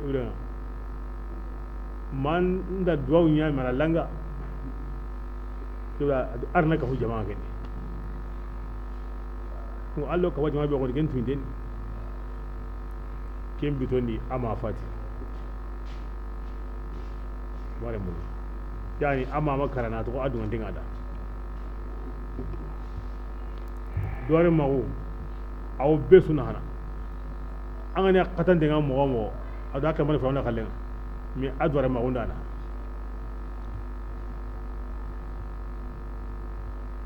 Ibra man nda duwaw nya mara langa ibra arna ka hu jama'a ken ko allo ka wajma be ko gen tunden ken bitondi ama fati ware mun yani ama makarana to aduna dinga da duware mago aw be suna hana an gani katan dinga mo mo ada ka man fa na kallen mi adware mago ndana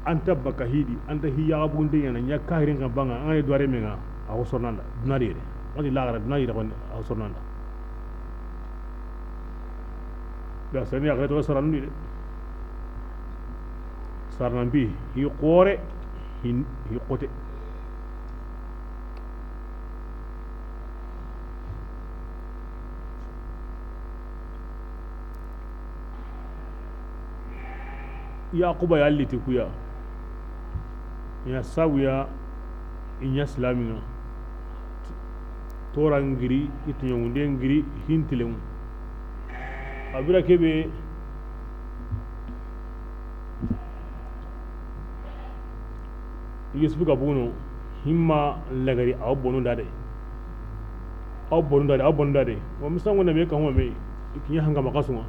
anta bakahidi anta hiya bunde yana nya kahirin kan banga an gani duware menga aw sornanda dunari re wadi lagara dunari re kon aw sornanda da sani akira to saranu de sarnan bi hi qore hi qote yaquba yalliti kuya ya sawiya inya islamina tora ngiri itunyongunde ngiri hintilemu abira kebe Yusufu gabuno himma lagari aw bonu dade aw bonu dade aw bonu dade wa misango na me kan wa me kinya hanga makasunga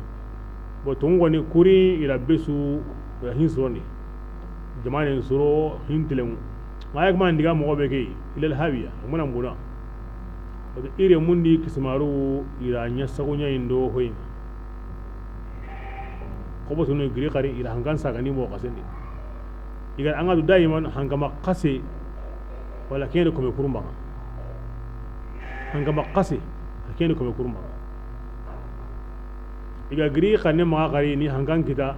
bo tongo ni kuri ila besu ila hinsoni jamani suro hintilemu mayak man diga mo be ke ila alhawiya muna nguna wato ire mundi kismaru ila nya sagonya indo hoyin ko tunu giri qari ila hangan sagani mo kasendi igar anga du daiman hangama qase wala kene ko me kurumba hangama qase kene ko me kurumba iga giri qane ma qari ni hangan kita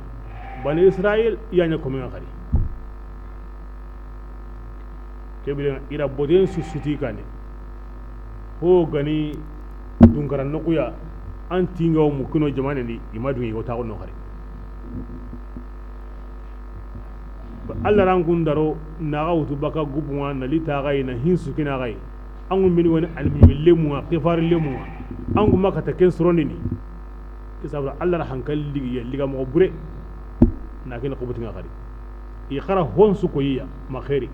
bani israel iyanya ko me qari kebile ira boden susuti kane ho gani dunkaran nokuya an tinga o mukuno jamane ni imadu ngi ta no qari alla rangun daro naga wutu baka gubunga na lita gai na hinsu kina gai angu mini wani almi lemuwa kifar lemuwa angu maka ta ken suroni ni kisabra alla ra hankali ligi liga mo bure na ken ko butinga qari i khara honsu ko yiya ma khairi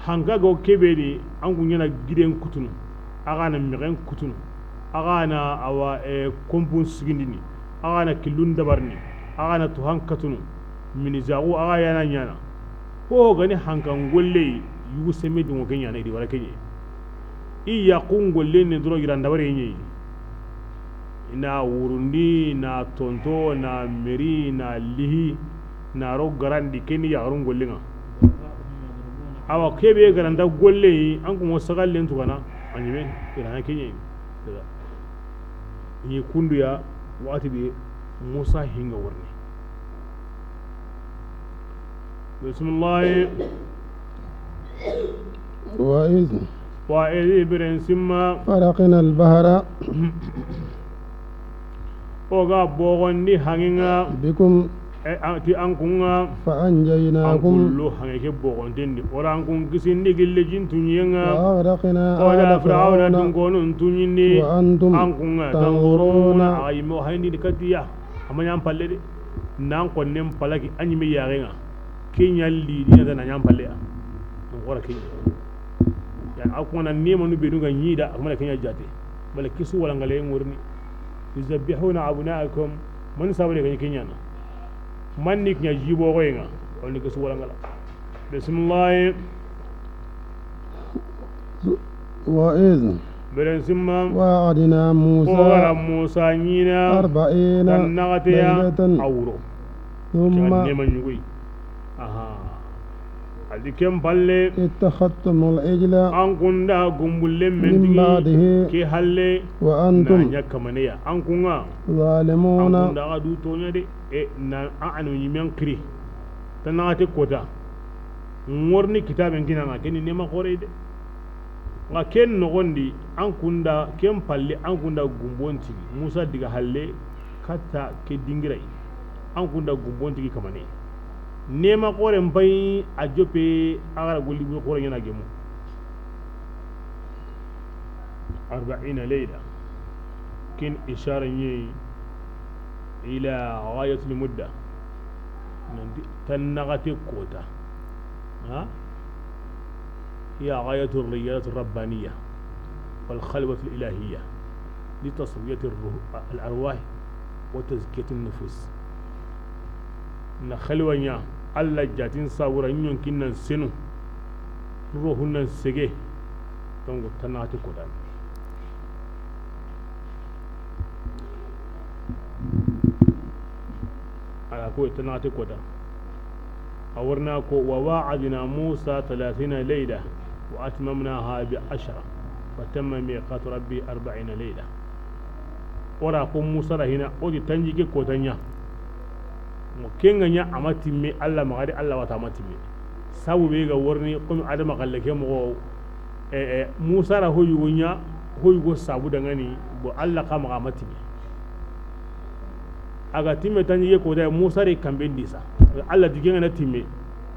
hanga go kebe ni angu nyana giden kutunu aga na miren kutunu aga na awa kompun sigindini aga na kilun dabarni aga na tuhan katunu minizagu aga yana nyana ko gani hankan golle yugu seme dungo kenya na idi wala kenye i yaqun golle ne dro giran dabare nyi ina wurundi na tonto na meri na lihi na ro garandi keni ya run golle nga awa kebe garanda golle an ko sagalle tukana anyime ira kenye ni kundu ya wati bi Musa hinga warni bismillah وإذ برنسما فرقنا البحر oga bogondi hanginga بكم ti ankunga فأنجيناكم ankullu hangeke bogondendi ora ankun kisindi gille jintunyenga وأغرقنا oda آل fir'auna فرعون dungonun tunyindi وأنتم ankunga تنظرون tanzuruna ayimo hayndi katiya amanya palle de nan konnem palaki anyime yarenga kenya lidi na na nyam palle a ngora kenya yani akuna nema nu bedunga nyida akumala kenya jate bala kisu wala ngale ngorni yuzabbihuna abnaakum man sabare kenya kenya na man ni kenya jibo goyenga woni kisu wala ngala bismillah وإذ beren simma وعدنا موسى ora musa nyina 40 tan nagateya ليلة awro ثم nema nyugoy aha adi kem palle اتخذتم العجل an kunda gumbulle من mentigi بعده ke halle na وأنتم nya kamaneya an kunga an ظالمون kunda ga du tonya de e na an anu nyimen kri tan nagate kota ngorni kitaben kina nga keni nema khore de nga ken nogondi an kunda ken palle an kunda gumbontigi musa diga halle katta ke dingirai an kunda gumbontigi kamane nema khore mbay a jope agara golli bu khore nyana gemu 40 ليلة كن إشارة إلى غاية المدة تنغتي كوتا ها هي غاية الرياضة الربانية والخلوة الإلهية لتصفية الأرواح وتزكية النفوس. نخلوة نيا الله جاتين صورة يمكن نسنو روح نسجه تونغ تنغتي كوتا على كوي تنغتي كوتا أورناكو وواعدنا موسى 30 ليلة وأتممناها ب10 فتم ميقات ربي 40 ليلة. وراكم موسى هنا أودي تنجيك كوتانيا مكينغنيا أماتيمي الله مغاري الله وتاماتيمي سابو بيغا ورني قم عدم غلكي مغو موسى هو يغنيا هو يغو سابو دغاني بو الله قام غاماتيمي aga timme tanjige ko da Musa re kambe ndisa Allah digenga na timme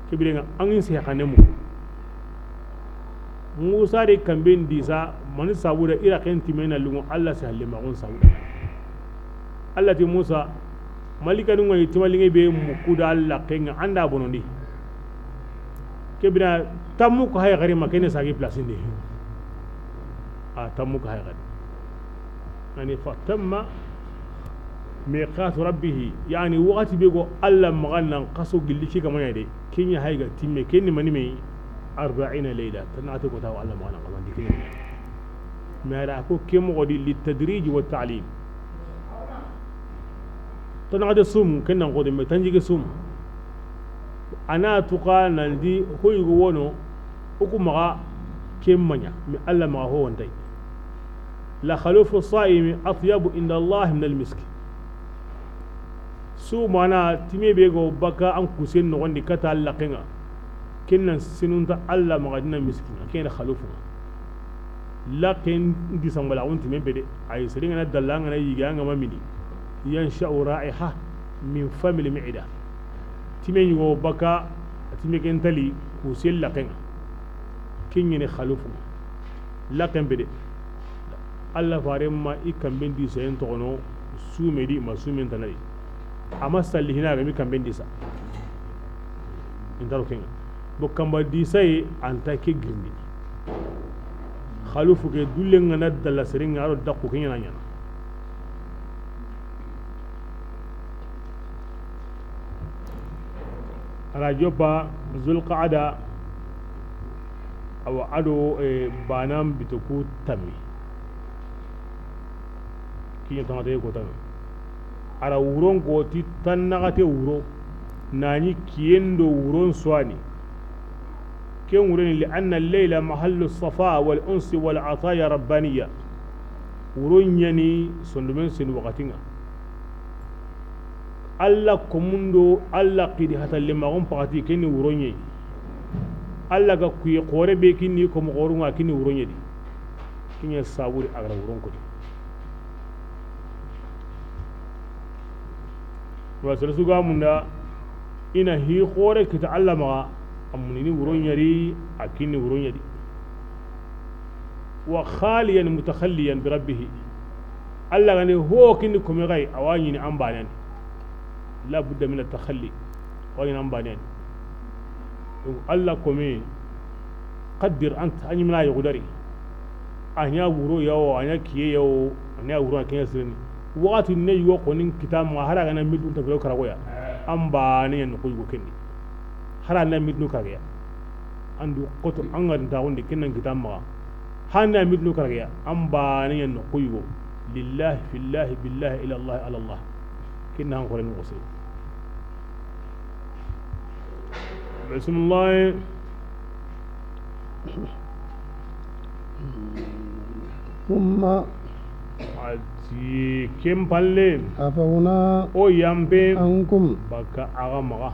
kibirenga angin se hakane mu Musa re kambe ndisa man sabu da ira ken timme na lungu Allah se halle magon sabu da Allah ti Musa malika nunga timalinge be mukuda Allah kenga anda bonondi kebira tammu ko hay gari makene sagi place ndi a tammu ko hay gari yani fa tamma ميقات ربه يعني وقت بيقو الله مغنى قصو قليكي كمان يدي كينيا هايغا تيمي كيني مني 40 ليلة تنعتك وتاو الله مغنى قصو دي كينيا ما راكو كيمو غدي للتدريج والتعليم تنعت الصوم كنا نقول ما تنجي الصوم أنا تقال نندي هو يقولونه وكم مغا كيم منيا من الله مغا هو انتي لا خلوف الصائم أطيب عند الله من المسك su mana time be go baka an kusen no gondi kata alla kinga kinnan sinunta alla magadina miskina kena khalufu lakin di sambala on time be de ay siringa na dallanga na yiga nga mamini yansha ra'iha min family mi'ida time go baka time ken tali kusen lakinga kinyene khalufu lakin be de alla faremma ikam bendi sayen tono sumedi masumen tanari ama salli hina ga mi kamben disa intaro kenga bo kamba disa yi anta ke girndi khalufu ke dulle ngana dalla seringa aro dakku kenya na nyana ala joba zulqa'ada aw ado banam bitoku tammi kinya tamate ko tammi ara wuron ko ti tannagate wuro nani kiyendo wuron swani ken wureni li anna al-layla mahallu as-safa wal unsi wal ataya rabbaniya wuron yani sondumen sen wakatinga alla komundo alla qidi hatalle magon pakati kenni wuron yi alla ga kuye qore be kinni ko mo qorunga kinni wuron yedi kinya saburi agra wuron ko wasu suga munda ina hi khore kita alla ma amunini wuron yari akini wuron yari wa khaliyan mutakhalliyan bi rabbih alla gane ho kini kuma gai awani ni ambanan la budda min at-takhalli wa in ambanan alla kome qaddir anta anyi mina yugudari anya wuro yawo anya kiye yawo anya wuro kenya sirni wakati ne yugo konin kitab ma hara gana midun ta filo karagoya an ba ne yan ko yugo kenni hara na midnu kagaya andu qoto an ga ta wonde kinnan kitab ma hana midnu kagaya an ba ne yan ko yugo lillahi fillahi billahi ila allah ala allah kinna han qoren ko sey bismillah ثم ati kempalle عفونا o yampe عنكم baka aga maga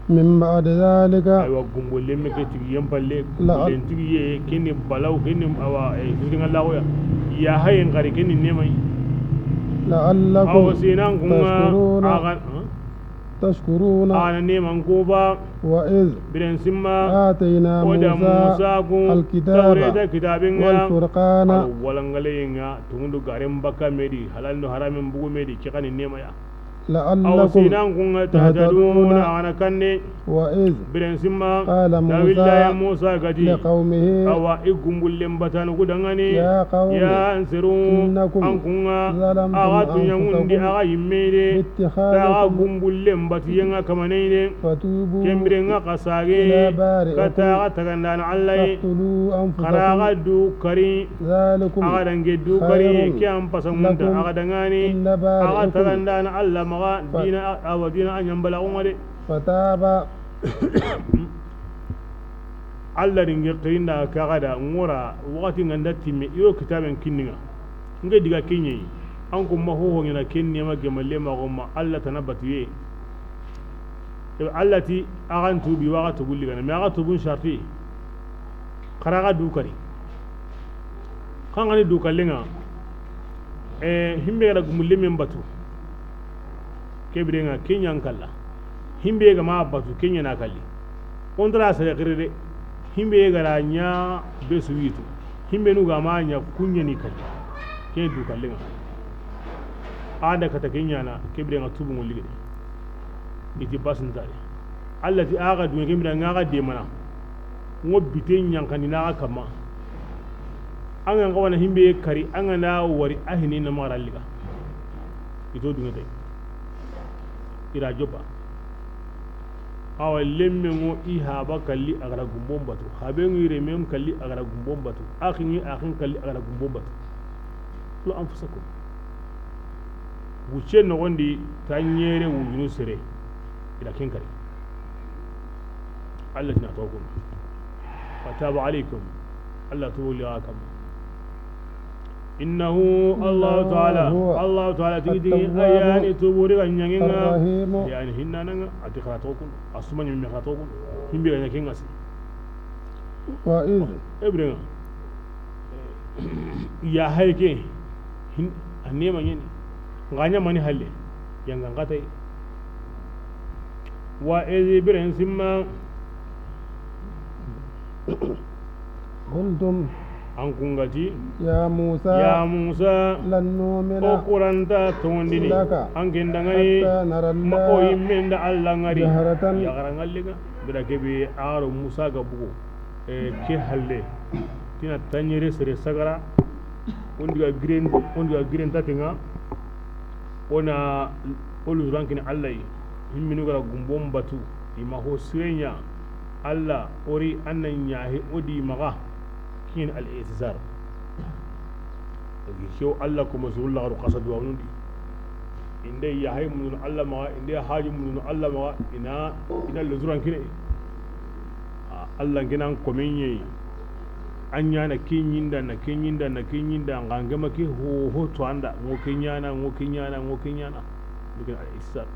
من بعد ذلك aywa gumbolle me ke tigi yempalle gumbolle tigi ye kene balaw kene awa e lawoya ya hayen gari kene nemai لعلكم awa sinan kunga تشكرون aga تشكرون أنا نيمان كوبا وإذ برنسما آتينا موسى الكتاب والفرقان ولنغلينا تغندو غارم بكا ميدي حلال حرام بوغو ميدي كيغاني نيما يا لعلكم تهتدون أنا كني وإذ برنسما قال موسى موسى لقومه أو إقوم بتان قدغني يا قوم يا أنصروا إنكم ظلمتم أنفسكم باتخاذكم فتوبوا إلى بارئكم فاقتلوا أنفسكم ذلكم خير لكم عند بارئكم فتاب alla ringe qirinda kagada ngora wakati nganda timme iyo kitaben kinninga nge diga kinyi an ko ma ho ngina kinni ma gemalle ma gomma alla tanabatiye alla ti agan tubi wakati gulli gana me aga tubun sharti qaraga dukari kangani dukallenga himbe gara gumulle men batu kebirenga kenyan kalla himbe ga ma batu kenya na kalli ondra sa qiride himbe gara nya be suwitu himbe nu ga ma nya kunya ni kalli ke du kallinga ada kata kenya na kebirenga tubu ngol ligede iti basin tare allati aga du kebirenga ga de mana ngo bite nyankani na kama an ga wana himbe kari an na wari ahini na mara liga ito du ngate ira joba awa lemme ngo i haba kalli agara gumbon batu habe ngire mem kalli agara gumbon batu akhin akhin kalli agara gumbon batu lo anfusakum wuce no gondi tanyere wujunu sere ila ken kari Allah tina tawkum fataba alaikum Allah tuwli akam إنه الله تعالى الله تعالى تيجي أياني تبوري غنيانغا يعني هنا نعا أتخاتوكم أسمعني من خاتوكم هم بيغنيا كينغاسي وإذ إبرنا يا هاي هن أني ما يني غنيا ماني هالي يانغا تاي وإذ إبرن سما قلتم أنكونغاتي يا موسى يا موسى لن نؤمن أقرانتا تونديني أنكندغني ما أوي من الله غري يا غرانغاليغا بلا كبي آرو موسى غبو كي هالي تينا تانيري سري سغرا وندغا غرين تاتينغا ona olu rankin Allah himminu gara gumbom batu ima ho sirenya Allah ori annan yahi odi maga كين الاعتذار شو الله كما سول الله قصد وانودي إن يا هاي من الله ما إن حاج من الله ما إنا إنا لزران كده الله كنا كوميني أنيا نكينيندا نكينيندا نكينيندا عندما كي هو هو تواندا مكينيانا مكينيانا مكينيانا لكن الاعتذار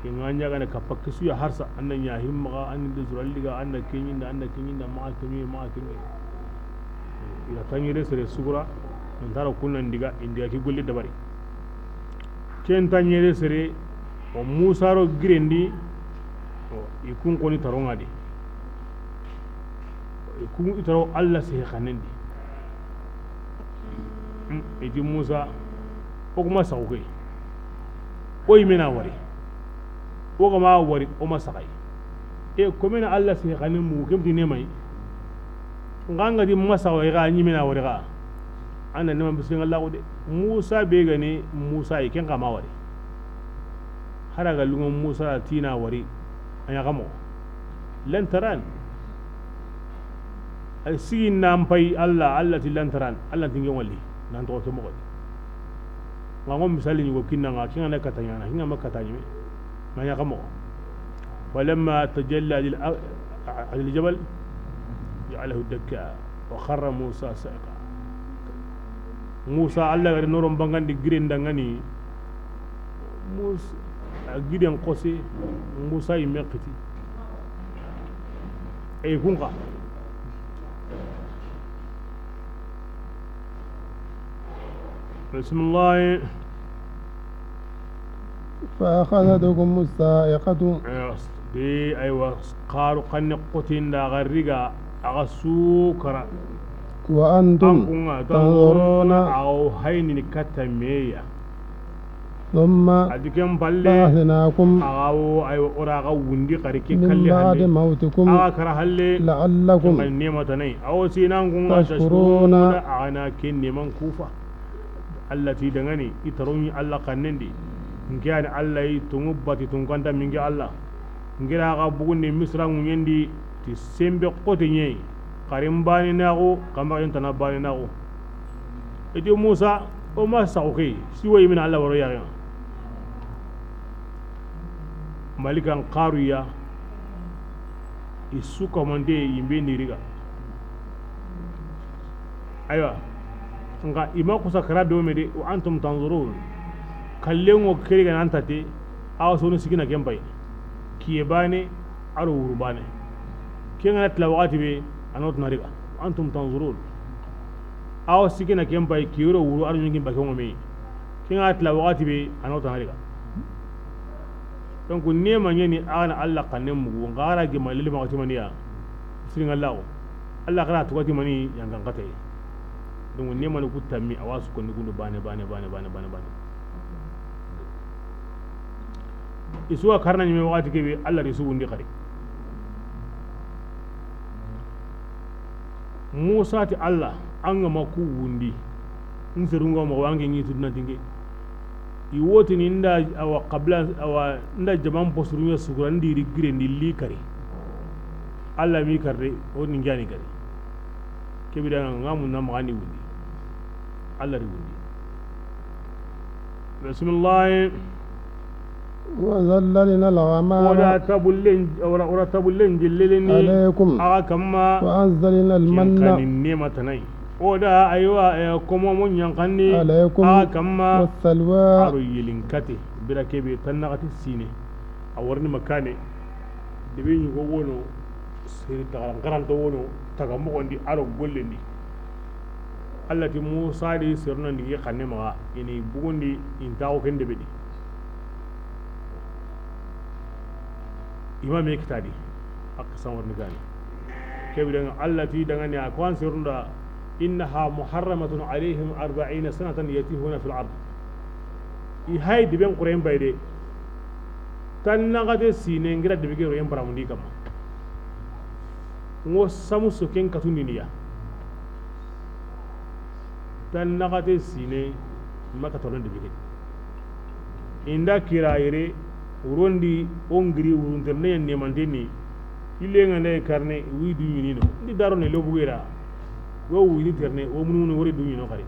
كن أنيا كنا كبكسو يا هرسا أن يا هم ما أن لزران لقى أن كينيندا أن كينيندا ما كمي ما كمي ila tanyere sere sugura nan tara kunna ndiga indiga ki golle dabari ken tanyere sere o Musa ro girendi o ikun koni taronga di ikun itaro Allah se khanendi iti Musa o kuma sago o yimena wari o kama wari o masakai e komena Allah se khanen mu kemti nemai nganga di masa wa ga nyi mina wari ga ana nema bisin Allah ko de Musa be gani Musa yake kama wari hara ga lungon Musa tina wari anya kamo lan taran ay sin nam pay Allah Allah ti lan taran Allah tinge wali nan to ke mo ko ngangom misali ni ko kinna nga kinga na katanya na hinga makatanya me manya kamo falamma tajalla lil jabal جعله دكا وخر موسى سائقا موسى الله غير نورم بانغان دي غرين دangani موسى غيدن قوسي موسى يمقتي اي كونغا بسم الله فأخذتكم الصاعقة دي أيوة قالوا قن قتين دا غريقا أغسوكرا وأنتم تنظرون أو هين كتمية ثم بعثناكم أو أيوة أراغا وندي قريكي من بعد موتكم لعلكم أو سينانكم تشكرون أنا كني من كوفة التي دغني إتروني الله قنندي نكيان الله تنبتي تنكنت منك الله ngira ga bugundi misra ngendi ti sembe qote nyei karim bani nago kamba tana bani nago eti Musa o ma sawki siwa min Allah waro ya malikan qaruya isu komande yimbe niriga aywa nga ima kusa kara do mede wa antum tanzurun kallengo keriga nantati aw sonu sigina kembay kiye bane aro wuru bane kenga tla wakati be anot nariga antum tanzurun aw sigina kembay kiyoro wuru aro nyingi ba kengo me kenga tla wakati be anot nariga donc nema nyeni ana Allah kanem mugu ngara ge malili ma timaniya siringa Allah Allah kara to timani yangan kate donc nema no kutami awasu ko nigundo bane bane bane bane bane bane isuwa karna nyime wakati kebe Allah risu wundi khari Musa ti Allah anga maku wundi nserunga mo wange ngi tudna tinge iwoti ni nda awa qabla awa nda jaman posurunya sugurandi ri gire ndi li kari Allah mi karre o ni ngani kari kebe da ngamu na magani wundi Allah ri wundi bismillah وذللنا الغمام ولا تبلن ولا تبلن جللني عليكم كما وأنزلنا المن النعمة ودا أيوة كم من ينقني عليكم كما والسلوى أريلين كتي بركبي تنقت السينة أورني مكاني دبين يقولون سير تغران تقولون تجمعون دي أرو قولني التي موسى دي سيرنا نيجي خنمها إني بقولني إنتاو كندبني imam yekitadi aksan warni gani kebi daga allati daga ni akwan sirunda innaha muharramatun alaihim 40 sanatan yatihuna fil ard i hay diben qurayn bayde tan nagate sine ngira dibege royen baramundi kama ngo samu soken katundiniya tan nagate sine maka toron dibege inda kirayere urondi ongiri uruntere nemanteni ilenga ne karne wi duñini no ndi daro ne lobugira wo wini terne wo mununu wori duñino kare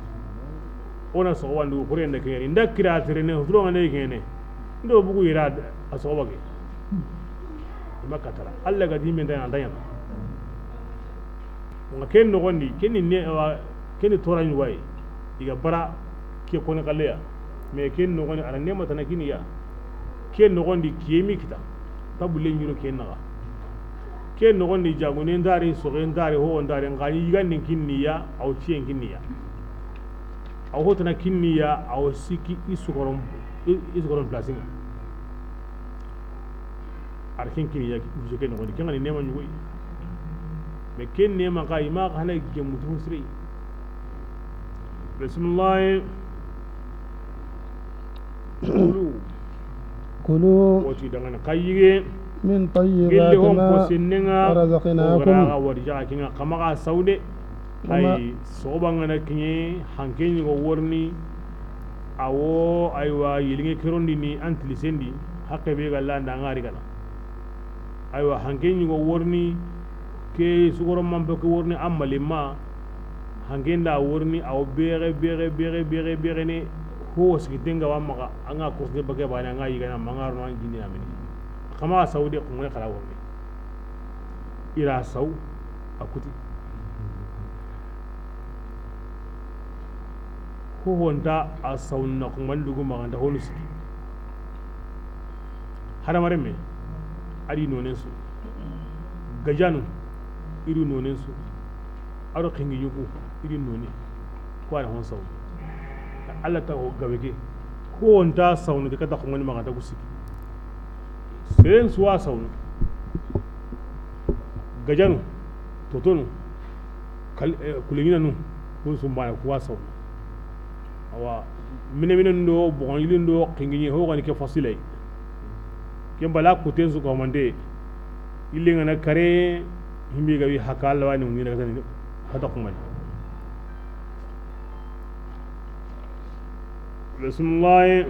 ona so wandu kurende kene nda kira terene hutro ngane kene ndo bugu ira aso wage makatara alla ga dimen dan dan nga ken no gondi ken ne ken tora ni way iga bara ke kone kalleya me ken no gondi ara nema tanakiniya ken nogondi kiyemi kita tabule nyiro ken naga ken nogondi jagune ndari soge ndari ho ndari ngani yigande kinniya aw cien kinniya aw hotana kinniya aw siki isugoron isugoron plasinga ar ken kinniya uje ken nogondi ken ngani nema nyugo me ken nema ga ima hana gemutu husri bismillah كلوا من طيبات ما رزقناكم كما سودي ay sobangana kinye hankenyi go worni awo aywa yilinge kirondi ni antilisendi hakke be galla nda ngari gala aywa hankenyi go worni ke sugoro mambe ko worni ammalima hankenda worni awo bere bere bere bere bere ne ho sigitenga wa maga anga kursne bage bana anga yigana mangaro no gindi amini kama saudi ko ngone kala worni ira saw akuti ko honta a sawnna ko mandugu maganda honu sigi hadamaren me adi nonen su gajanu iri nonen su aro kingi yugu iri none ko ara hon saw alla ta ko gabege Ko onta sawnu kata ko ngani magata ko siki seren suwa sawnu gajanu totonu kulengina nu ko sumbana ko sawnu awa mine mine ndo bon yilin do kinginyi ho gani ke fasilay kembala ko tensu ko mande ille ngana kare himbi gawi hakal wani ngi daga tani hata ko man bismillah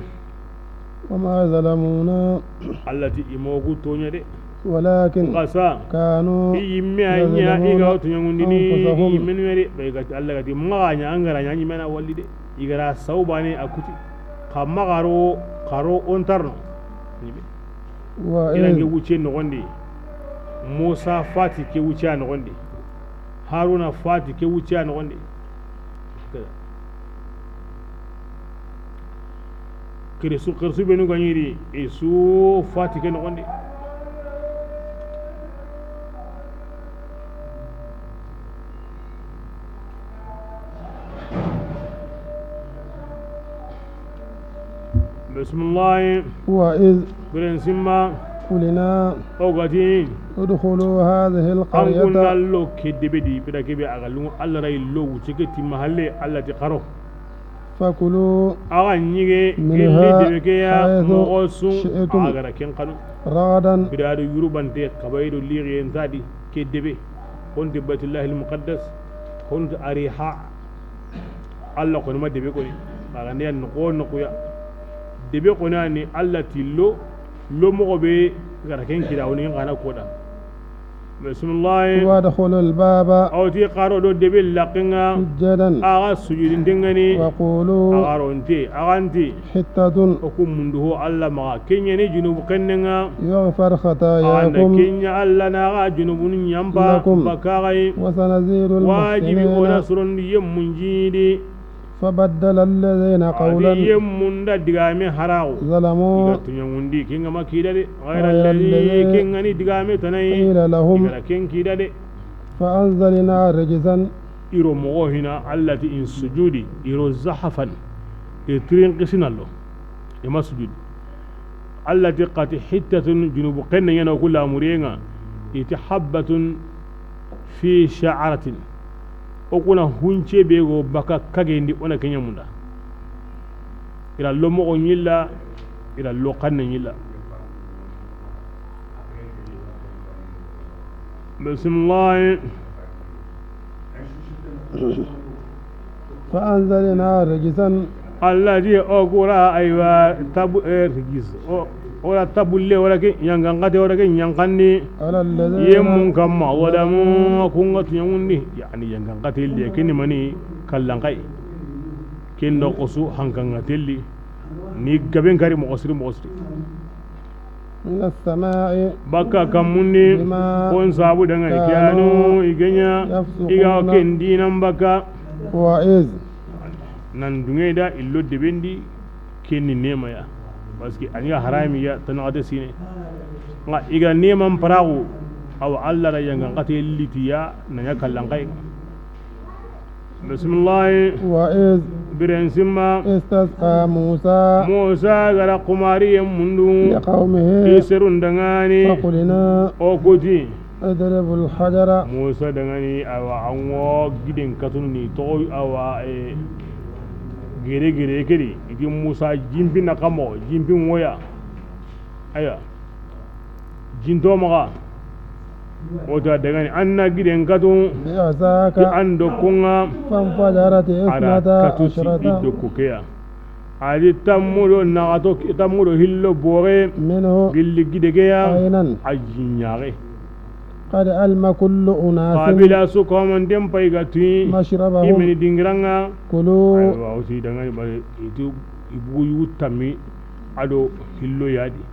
وما ظلمونا التي imogu tonya de ولكن qasa كانوا yimme anya iga tonya ngundini yimme be ga Allah gati maganya angara nya nyimena walli de igara sawbane akuti kamagaro karo ontarno nibe wa ila nge wuce no gondi Musa fati ke wuce no gondi Haruna fati ke wuce no gondi kirisu kirisu benu ganyiri isu fati ke no gondi بسم الله وإذ برنسما قلنا أوغاتين ادخلوا هذه القرية أنقلنا لو كدبدي بدك بأغلو الله رأي لو تكتي محلي الله تقرأ فكلوا أغنيجي منها حيث شئتم أغرا كين قانو رغدا بدادو يروبان تي قبايدو ليغي انتادي كدبي كنت بيت الله المقدس كنت أريحا الله كن ما دبي كوني أغنيا نقول نقويا debe konani alla tillo lo mogo be gara ken kida woni ngana koda bismillah wa dakhulul baba awti qaro do debe laqinga sujadan aga sujudin dingani wa qulu agaronte aganti hittatun okum munduho alla ma kenya ni junubu kennenga yughfar khatayakum kenya alla na junubun yamba bakarai wa sanazidul wajibi ona suron yemunjidi فبدل الذين قولا يمون دغامي حراو ظلموا تنيوندي كينغا ما كيدا دي غير الذي كينغاني دغامي تناي قيل لهم كين كيدا دي فأنزلنا رجزا إيرو مغو هنا التي إن سجودي إيرو زحفا إترين قسنا له إما سجود التي قد حتة جنوب قن ينا كل أمورينا إتحبة في شعرة okuna hunche bego baka kagendi ona kenya munda ila lomo nyilla ila lokanne nyilla bismillah فأنزلنا رجزا الذي أقرأ أيوة تب رجز ولا تبولي ولا كي ينغانغاتي ولا كي ينغاني يمون كما ولا مو كونغات يموني يعني ينغانغاتي اللي كني ماني كلانكاي كين نقصو هانغانغاتي اللي ني غابين كاري مقصري مقصري من السماء بكا كموني كون سابو دغاي كيانو إيغنيا إيغا كين دينام بكا وإذ nan dungeda illo debendi kenni nema ya parce que aniga harami ya tanade sine nga iga nema paragu aw alla ra yanga ngate litiya nanya kallankai bismillah wa iz birensimma istasqa musa musa gara qumari mundu liqaumihi iserun dangani faqulina okoti اضرب الحجر موسى دغاني awa anwo giden katunu to awa gere gere kedi idi Musa jimpi na kamo jimpi ngoya aya jinto maga ota dagani anna giden katun bi'asaka ando kunga fanfajarat isnata ashrata dokukeya adi tamudo nagato tamudo hillo bore minhu gilli gidegeya aynan ajinyare قد علم كل أناس قابل سكومن دم بايغاتي مشربهم يمني دينغرانغا كلوا ايوا اوتي دغاني با ايتو ibugu yutami ado hillo yadi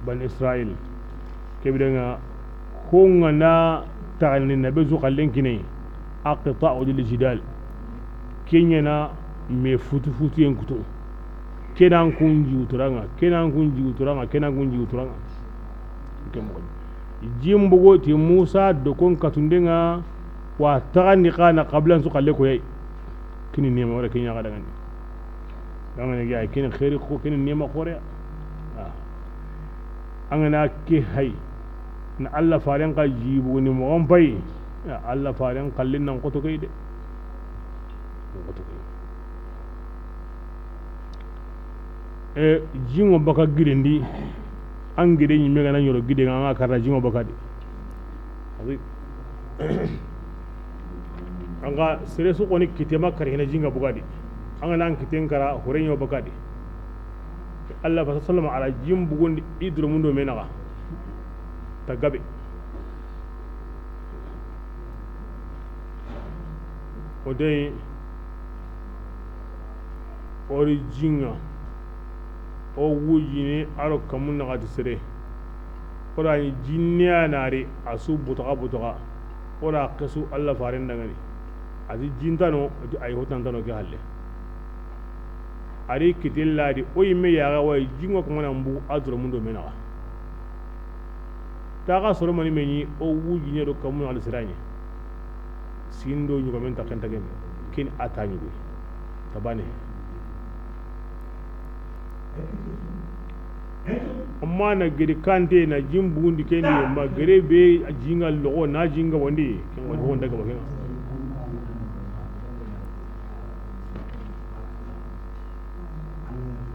ban israel kebidanga konga na taani na bezu kallenkine aqta'u lil jidal kenya na me futu futu yenkuto kenan kunji uturanga kenan kunji uturanga kenan kunji uturanga kemo jimbugo ti Musa dokon katundenga wa tagani kana qablan su kalle ko yai kini nema wala kenya ga dangani Angana ga ken khairi ko ken nema khore angana ke hay na Allah faren ka jibu ni mo bay Allah faren kallin nan ko to kay de ko to kay e jingo baka girendi an gide nyimme gana nyoro gide nga karra jingo baka de abi anga sere su koni kitema kare hina jinga bugadi anga nan kiten kara horenyo baka de Allah fa sallama ala jim bugondi idro mundo menaga tagabe odey ori jinga o wujini aro kamun na gati sere ora ni jinniya nare asu butaga butaga ora kasu Allah farin dangani ati jintano ati ay hotantano ke halle ari kitilladi o yimme yaga way jingo ko ngana mbu adro mundo menaga taga soro mani meni o wujini do kamun al siranye sindo nyugo men takenta gen kin atani go tabane amma na gari kante na jimbundi kendi ma gare be jinga logo na jinga wandi ken wadi honda ga bakenga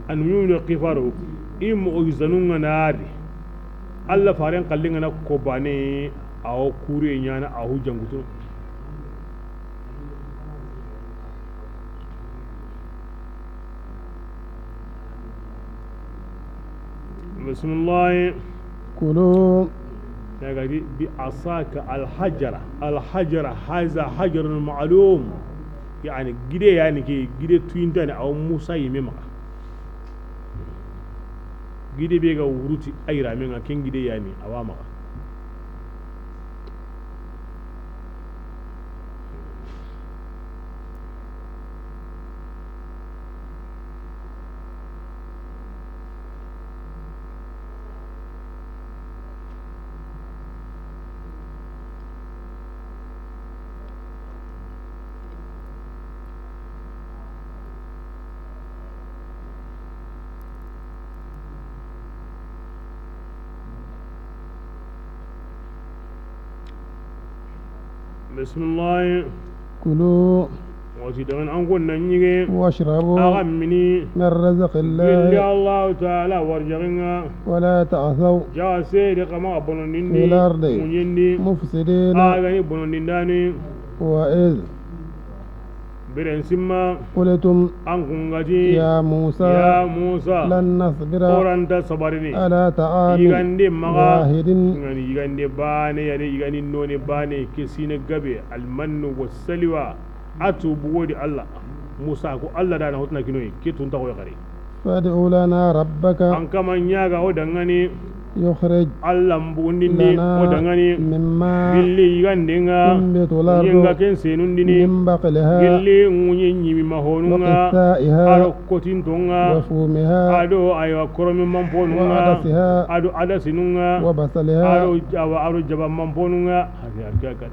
anu no qifaro im o zanunga naari alla faren kallinga na ko bane aw kure nyana ahu jangutu بسم الله كلوا بعصاك الحجرة الحجرة هذا حجر معلوم يعني جدي يعني كي جدي توينتان أو موسى يمما جدي بيجا وروتي أيرا منا كين جدي يعني أوامر بسم الله كلوا وزيدون أنقول ننيجي واشربوا أغمني من رزق الله الله تعالى ورجعنا ولا تعثوا جاسي رقم بنوني في الأرض مفسدين أغني بنوني وإذ برنسما قلتم أنقنجي يا موسى يا موسى لن نصبر أورانت صبرني على طعام يغندي مغا واحد يغندي باني يعني يغندي نوني باني كسين غبي المن والسلوى أتو بودي الله موسى كو الله دانا هوتنا كينوي كي تونتا كو يغري فادع لنا ربك أن كما نياغا ودغاني يخرج الله مبوندي ودغاني مما billi yigandinga تنبت الأرض yinga ken senundini من بقلها gilli ŋuñi ñimi mahonunga وقثائها ado kotintonga وفومها ado aywa koromi mamponunga وعدسها ado adasinunga وبصلها ado awa ado jaba mamponunga hadi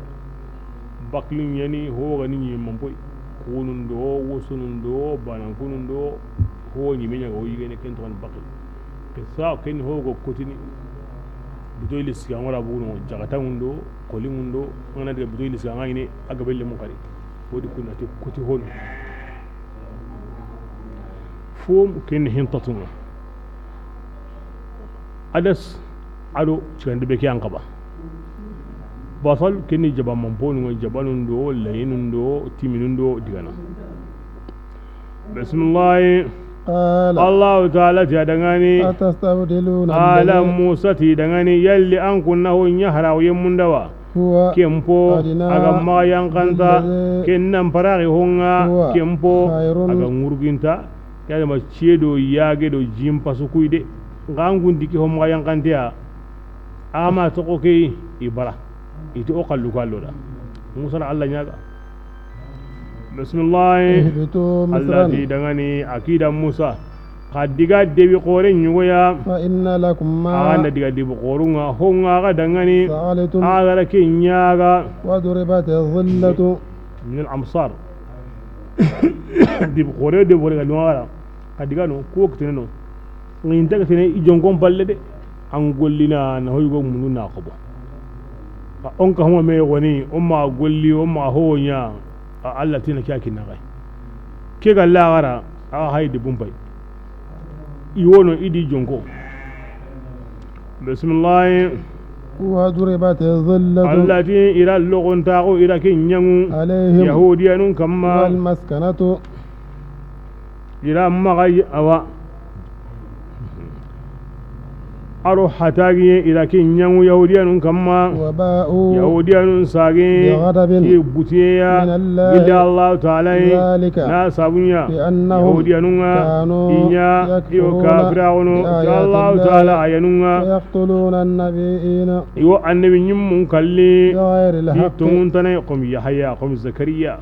baklin yani hogani ñimi mampoy kunun do wosunun do banankunun do ho ñimi ñaga o yigene ken toxon bakil kisa ken hogo kotini butoy lisiga ngora buno jagatangun do kolingun do ngana diga butoy lisiga ngini agabelle mun kari wodi kunati koti hon fom ken hintatunga adas ado cigande be ke ankaba basal ken jaba mamponu ngi jabalun do layinun do timinun do digana bismillah قال الله تعالى تدغني أتستبدلون على الذي موسى تدغني يلي أن كنا يهرا يمندوا هو kempo أدنى aga ma yankanta بالذي kennan parari honga هو kempo خير aga ngurginta kaya ma ciedo yage do jimpa sukuide ngangundi ki hom yankantia ama toko ke ibara iti o kallu kallu da musa na Allah nyaga bismillah اهبطوا Allah مصرا ti dangani akida Musa ka diga debi kore nyugoya فإن لكم aga na ما diga debi korunga honga ga dangani سألتم aga la ke nyaga وضربت الظلة من الأمصار دي بقوري دي بقوري قالوا Adiga no ko kitene no ngin daga tene i jongon balle de an gollina na hoygo munu na qobo on ka huma me woni on ma golli on ma honya Allah tina kya kinna gai ke ga la gara a hayde bumpay iwono idi jongo bismillah وضربت الذلة التي إلى اللغن تاغو إلى كنيانو عليهم يهوديان كما والمسكنة إلى مغي أوا أرو حتاجي إلى كنيانو يهوديان كما وباءوا يهوديان ساقي بغضب بوتيا من الله إلا الله تعالى ذلك ناسابنيا بأنهم يهوديان كانوا إنيا يكفرون يكافرون بآيات الله الله تعالى أينونا ويقتلون النبيين يو النبي نيم كلي بغير الحق تونتنا قوم يحيى قوم زكريا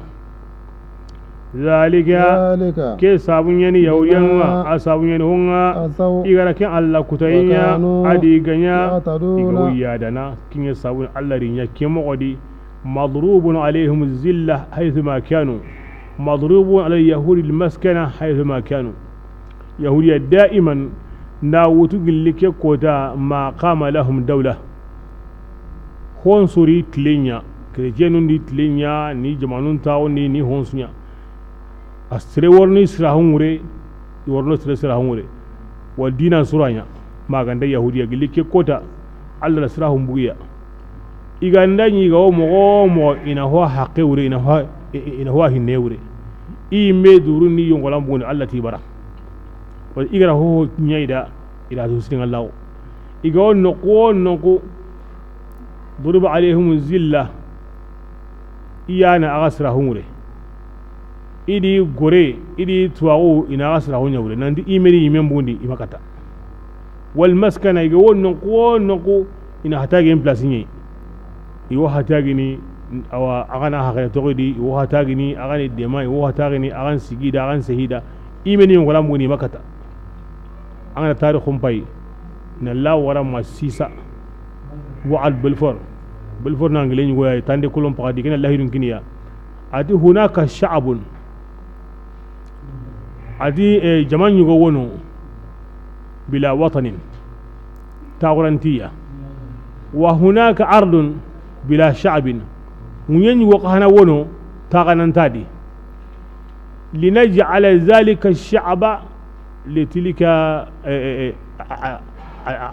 ذلك ذلك كي سابنيني يهوديان بما أسابنيني هنا عصوا igara ken Allah kutaynya وكانوا adi ganya يعتدون iga yadana kinye sabun Allah rinya ke mogodi مضروب عليهم الذلة حيثما كانوا مضروب على اليهود المسكنة حيثما كانوا يهودية دائما ناوتو لك كوتا ما قام لهم دولة هونسوري تلينيا كريتيانون دي تلينيا ني جمانون تاو ني ني هونسنيا أستري ورني سراهم وري ورنو سري سراهم وري والدينا سرانيا ما غندا يهودية لك كوتا الله سراهم بويا iganda ñiga wo mogo mogo ina ho haqqe wure ina ho hinne wure i me duru ni yongolan buguni alla ti bara wa igara ho ñayda ila to siringa law iga wo noqo noqo duriba alayhim zilla iyana aga sirahun wure idi gore idi tuwagu ina aga sirahun wure nandi imeri yimen bugundi imakata wal maskana iga wo noqo noqo ina hatage en place ñayi iwo hatagini awa agana hakale togidi iwo hatagini agani dema iwo hatagini agan sigida agan sehida imeni ngola muguni makata angana tarikhum pay na la wara ma sisa wa'al bilfor bilfor na ngile ngoya tande kolon pagadi kena lahirun kiniya ati hunaka sha'abun ati jaman yugo wono bila watanin tagurantiya wa hunaka ardun بلا شعب ونين وقهنا ونو تاغنان لنجعل ذلك الشعب لتلك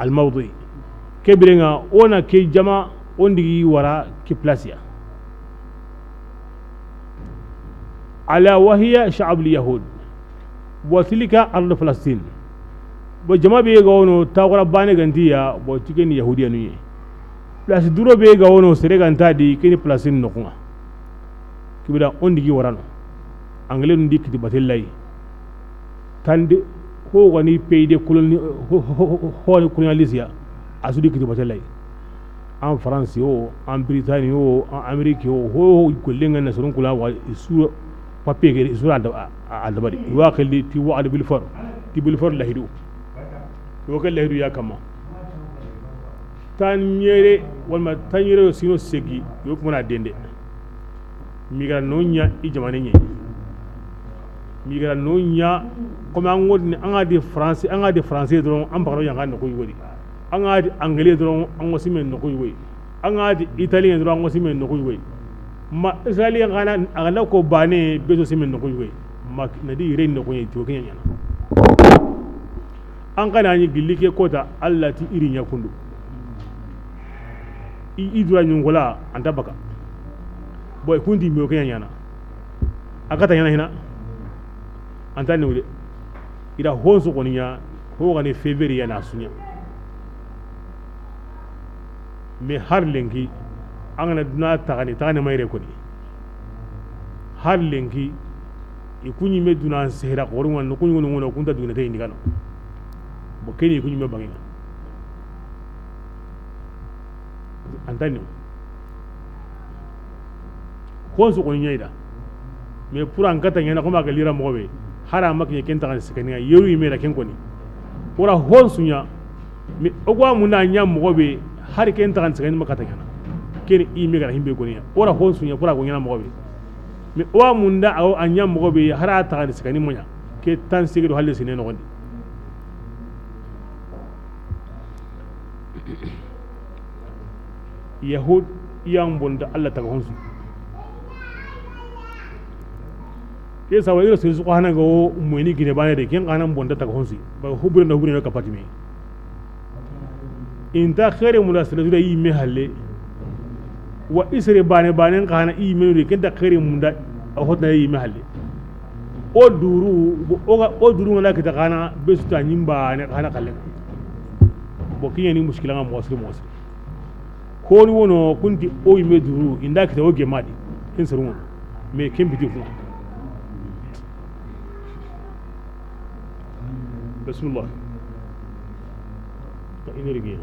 الموضع كبرنا اونا كي جما اوندي ورا كي بلاسيا على وهي شعب اليهود وتلك أرض فلسطين وجما بيغونو تاغرا باني غنتيا بوتيكن يهوديا ني place duro be ga wono sere ganta di keni place nokunga kibida ondigi warano anglais ndi kiti batellay tande ho woni pays de colonie ho colonialisia asudi kiti batellay en France o en Bretagne o en Amérique o ho gollenga na surun kula wa su papier ke sura adabari wa khali ti wa bil for ti bil for lahidu wa kal lahidu ya kama tan yere walma tan yere yo sino segi yo kuma dende migara no nya i jamane nye migara no nya comme an wodi an ga di français an ga di français dron an bakaro yanga no ko yodi an ga di anglais dron an wasi men no ko yoyi an ga di italien dron an wasi men no ko yoyi ma israélien gana agala ko bane beso si men no ko yoyi ma na di yere no ko yoyi to kenya nyana an kana ni gillike kota Allah ti irin ya kundu idura nyungola anta baka boy kundi mi okenya nyana akata nyana hina anta ne ira honso koninya ho gani février na sunya me har lenki angana duna tagani tagani mayre koni har lenki ikunyi me duna sehra korunga no kunyi ngono kunta duna te indikano bo keni ikunyi me bangina antani honso ko nyaida me pour an kata nyana ko maga lira mobe hara mak nye kenta kan sikani yeru imera ken koni ora honso nya me ogwa muna nya mobe har ken ta kan sikani makata nyana ken i me gara himbe koni ora honso nya pour ko nyana mobe me o munda aw anya mobe hara ta kan sikani monya Ke tan sigido halle sine no gondi yahud iyang bonda Allah taga honsu ke sawa iro sir suko hana go moyni gine bane de ken kana bonda taga honsu ba hubure na hubure na kapati me inta khaire mulasila dura yi me halle wa isre bane bane kana yi me de ken ta khaire munda hotna yi me halle o duru o duru ngala kita kana besuta nyimba ne kana kalle bo kinya ni mushkila ngam wasri wasri koni wono kunti o yime duru inda kita o gemadi ken seru me ken biti fu bismillah ta ina rige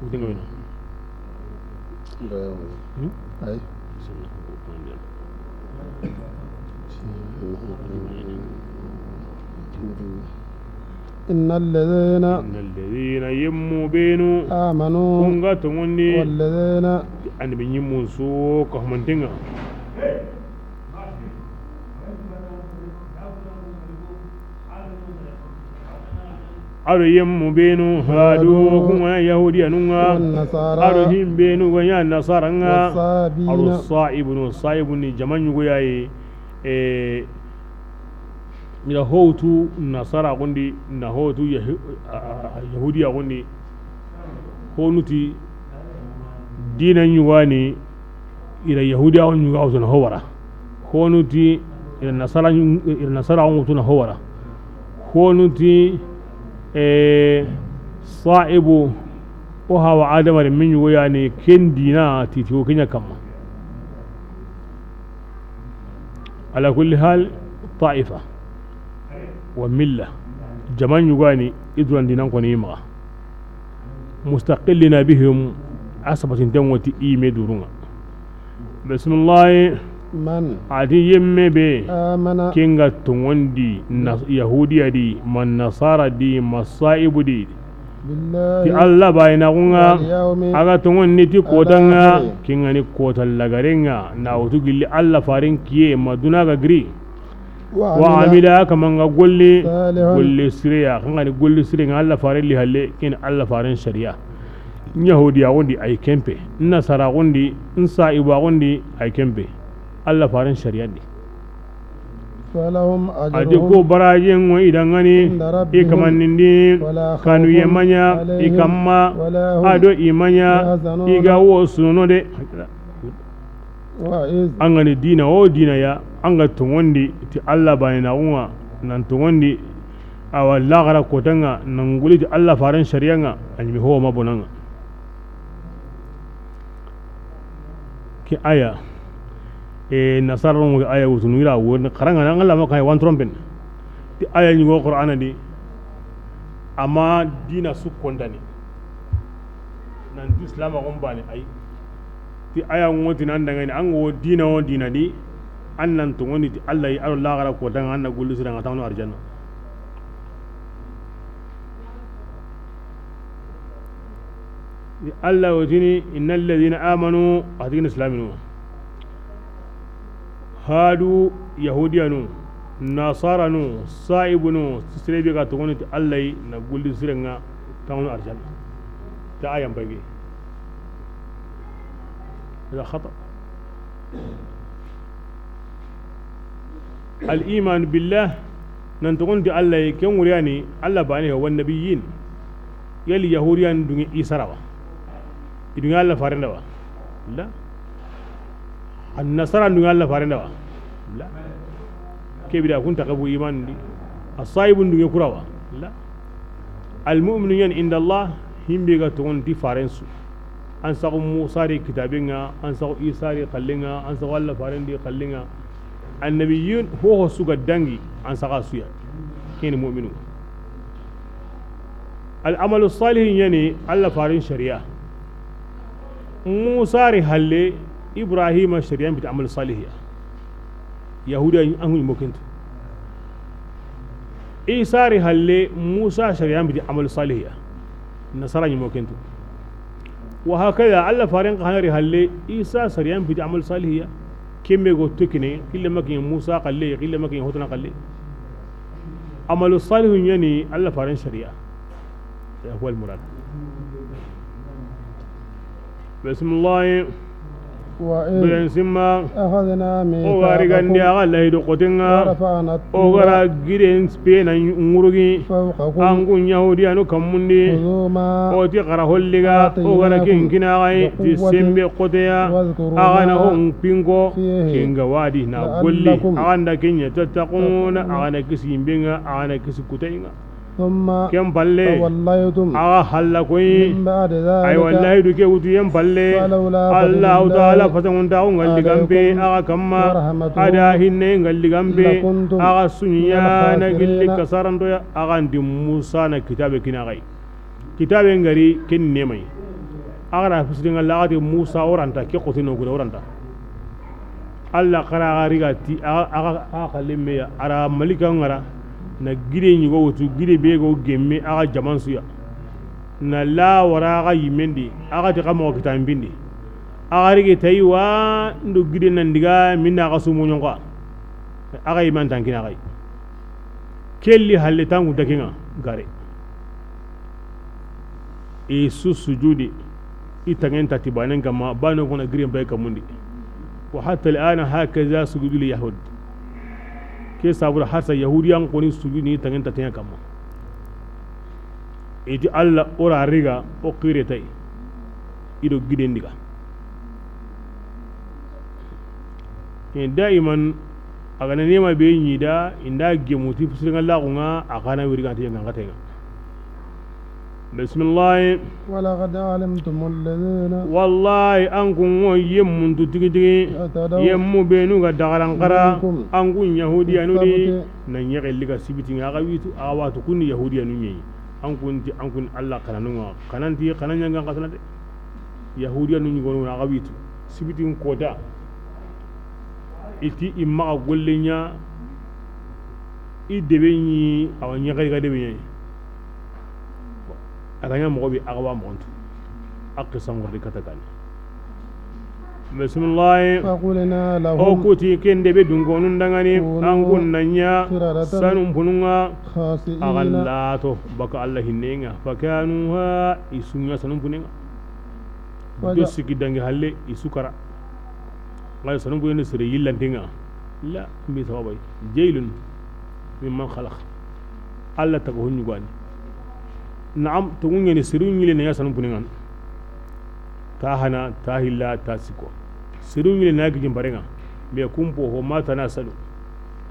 udinga wena ay إن الذين يمو بينو آمنوا كونغا توني والذين أن بيمو سو كهمنتينغا أرو يمو بينو هادو كونغا يهودي نونغا أرو هم بينو غيا نصارى أرو الصائب الصائب جمان يغيا ila hotu nasara gondi na hotu yahudiya gondi honuti dina nyuwani ila yahudiya on nyuwa na howara honuti ila nasara on na howara honuti saibu o hawa adama min nyuwani ken dina titi kenya kama ala kulli hal طائفة وملة جمان يغاني إدوان دينان كونيما مستقلنا بهم عصبة تنوتي إيمي دورونا بسم الله من عدي يمي بي آمن كينغا تنوندي يهودية دي من نصارى دي مصائب دي بالله ti Allah bayna kunga aga tongonni ti kotanga kinga ni kota lagarenga na wutu gilli Allah farin kiye maduna ga gri wa amila kamanga golli golli siriya kanga ni golli siriya Allah farin li halle kin Allah farin sharia yahudiya wondi ay kempe nasara wondi insaiba wondi ay kempe Allah farin sharia di falahum ajruhum ade ko baraje ngo idangani e kamannindi kanu yemanya e kamma ado imanya iga wo suno de angani dina o dina ya anga tungondi ti Allah bayina unga nan tungondi awa lagara kotanga nan guli ti Allah faran sharia nga anyi ho mabonanga ki aya e nasara mo aya wutunu ila won karanga nan Allah maka wan trompen ti aya ni go qur'ana di ama dina su kondani nan islam ko bani ay ti aya ngoti nan daga ni an go dina o dina di annan to ngoni ti Allah yi Allah gara ko dan anna gullu sira ngata no arjanna Allah wajini innal ladina amanu adin islaminu hadu yahudiyanu nasaranu saibunu sirebe ga tugoni ti Allah na gulli sirenga tawnu arjanna ta ayan bagi هذا خطأ. الإيمان بالله ننتقل دي الله كم ورياني الله باني هو النبيين يلي يهوديان دون إسراء دون الله فارنوا لا النصارى دون الله فارنوا لا كيف بدأ كنت قبو إيمان دي الصائب دون يكروا لا المؤمنين عند الله هم بيغتون دي فارنسو أنسق موسى ري كتابنا أنسق إيسى ري قلنا أنسق الله فارن دي قلنا النبيين هو سوق الدنجي أنسق سويا كين مؤمنون العمل الصالح يعني الله فارن شريعة موسى ري هلي إبراهيم شريعة بتعمل الصالح يهودا أنهم ممكن إيسى ري هلي موسى شريعة بتعمل الصالح النصارى ممكن وهكذا الله فارن قهري هلي إيسى سريان بتعمل صالح كم يقول تكني كل ما كان موسى قال لي كل ما كان هوتنا قال لي Amalu salihu yani Allah faran sharia هو المراد. بسم الله وإذ بسم أخذنا وغارغندي ميثاقكم أغا لهيدو قتنغا ورفعنا الطور وغرا جيرين سبينا نغورغي فوقكم أنكون يهودي أنو كموندي خذوا ما أوتي قرا هوليغا وغرا آتيناكم كين كنا غاي بقوة تسمبي قتيا واذكروا أغانا ما هم بينكو فيه كينغا وادي نا قولي لعلكم أغانا كينيا تتقون تتقون. أغانا كسي بينغا أغانا كسي كتينغا ثم كم بالي توليتم أغا حلا كوي من بعد أي ذلك والله دوكي وتيم بالي فلولا فضل الله تعالى الله فتن داون غالي غامبي عليكم أغا كما ورحمته أدا هنين غالي غامبي لكنتم أغا من سنيا نغلي الخاسرين. كسارن دويا أغا دي موسى نا كتاب كنا غاي كتاب غري كن نيمي أغا را فسرين الله غادي موسى أورانتا كي قوتينو غدا أورانتا الله قرا غاري تي أغا أغا خلمي أرا ملكا غرا na gire ñigo wutu gire be go gemme aga jaman suya na la wara aga yimendi aga ti kamo kitan bindi aga rige taywa ndo gire nan diga minna aga sumu nyonga aga yiman tankina aga kelli halle tangu dakinga gare isu sujudi itangen tatibanen kama bano kona gire bay kamundi wa hatta al'ana hakaza sujudu li yahud ke sabura harsa yahudiyan koni sujudi ni tangen tatenga kama iti alla ora riga o qire tay ido giden diga en daiman agana nema be nyida inda gemuti fusiringa lagunga akana wiriga te nganga tenga. بسم الله ولقد علمتم الذين والله أنكم يمون تتجي اعتدوا يمو بينو دغران قرا منكم أنكم يهودي أنودي السبت ننيغ اللي سبتي غاويتو أواتو كن يهودي أنوني أنكم أنكم الله قرانو قنانتي قنان ينغان قسنات يهودي أنوني غونو غاويتو سبتي كودا إتي إما غولنيا إدبني أو نيغي غدبني aganya mogo bi agawa mogontu aqisa ngordi katakani bismillah فقلنا o لهم kuti kende be dungonun dangani كونوا angun nanya قردة sanum pununga خاسئين agallato baka allah hinnenga fakanuha isunya sanum punenga do وجع- sigi dangi halle isukara ngal sanum punenga sere yillantenga la mi sawabay jailun mimman khalaq allah tago hunyu gwani naam tungu ni siru nyile ne sanum punenga ta hana ta hilla ta siko siru nyile na gijin barenga me kumpo ho mata na salu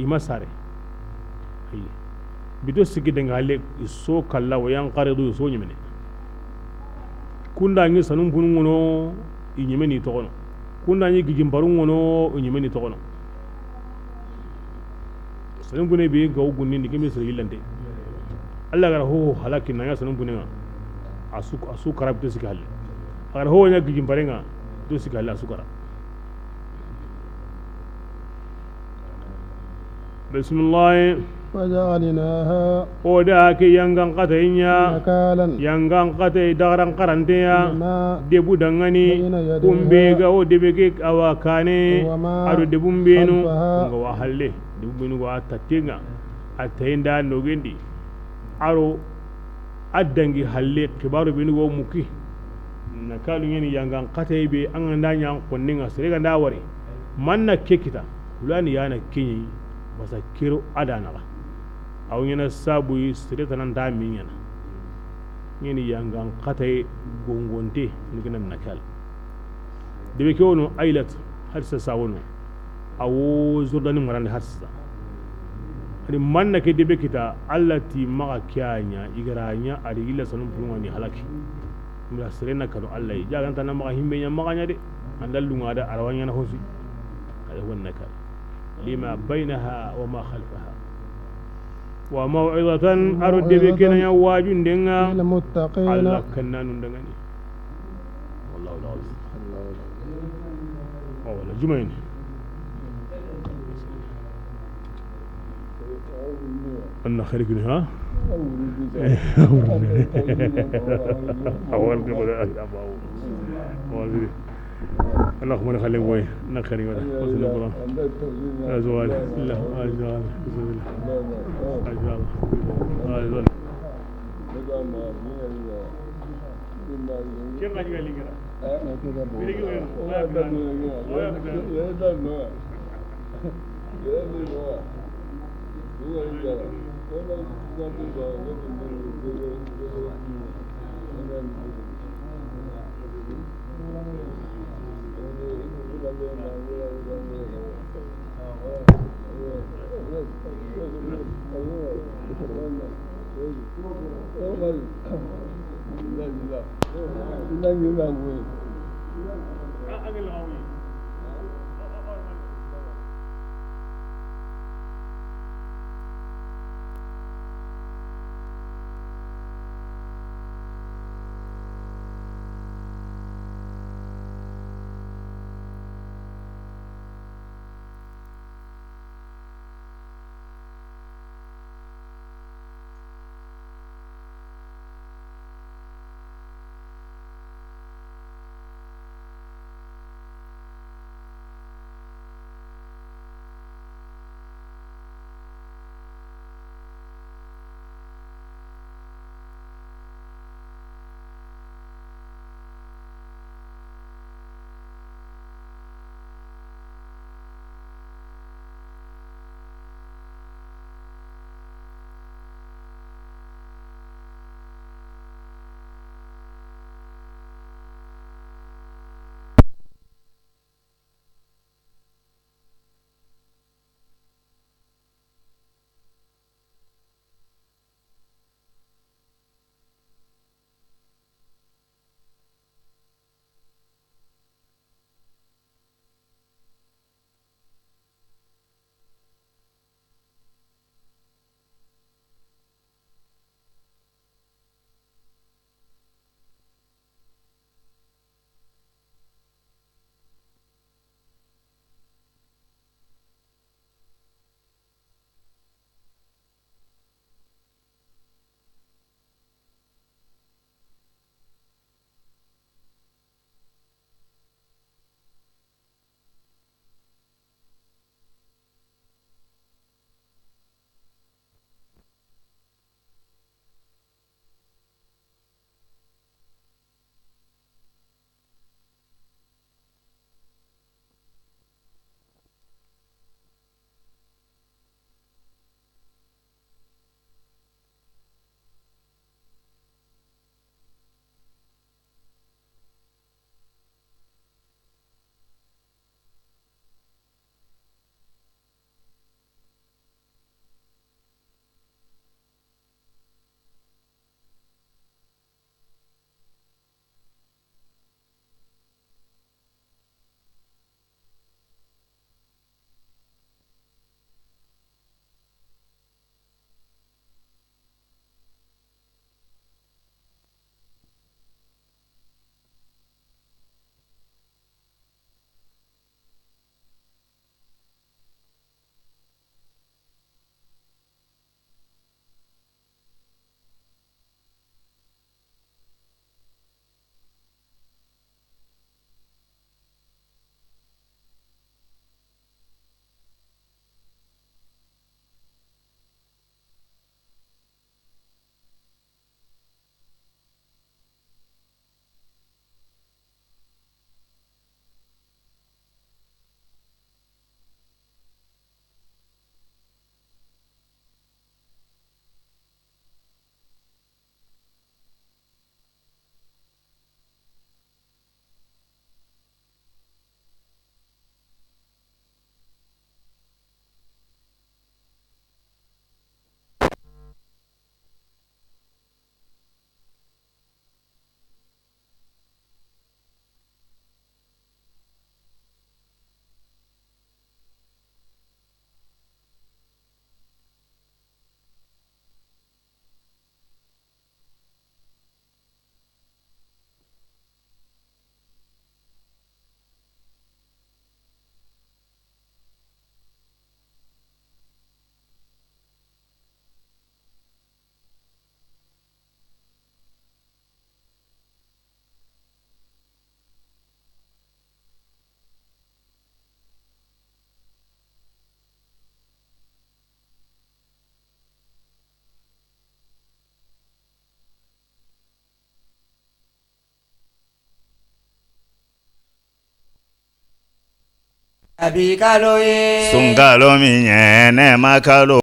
ima sare ayi bido sigi denga halle so kalla wa yan qaridu so nyimene kunda ngi sanum punungo no inyime ni togono kunda ngi gijin barungo no inyime ni togono sanum pune bi ga ugunni ni kemi sere yillante Allah gara ho halaki na ya sanum punenga asu asu karab to sigi halle agar ho nya gijin barenga to sigi halle asu kara bismillah وجعلناها o da ke yangan qataynya نكالا yangan qatay dagaran qaranteya لما debu dangani بين يديها kumbe ga o debe ke awa kane وما ado debu mbenu خلفها nga wa halle debu mbenu wa tatenga atayinda nogendi aro addangi halle kibaru benu go muki nakalu ngeni yangan qatay be an da nyan konninga serega nda wari manna kekita kulani yana kinyi basa kiro adana ba aw ngena sabu sere tanan da min yana ngeni yangan qatay gongonte ngena nakal debe ke wono ailat har sa sawono awo zurdani marande har sa ani manna ke debe kita alla ti maga kyanya igaranya ari illa sanum pulunga ni halaki mura serena kanu alla yi jagan tan maga himbe nya maga nya de andal lunga da arawanya na hosi hada huwa nakal lima bainaha wa ma khalfaha wa maw'izatan aro debe kena ya wajun denga للمتقين alla kannanun dangani wallahu alazim wala jumain أن خارجني ها أول قبل أول. اللهم نخلي وي نخلي ولا وصل القرآن أزوال لا أزوال بسم الله أزوال أزوال كيف قاعد يقول لي Bi kalo ye Sunkalo min ye nɛɛma kalo.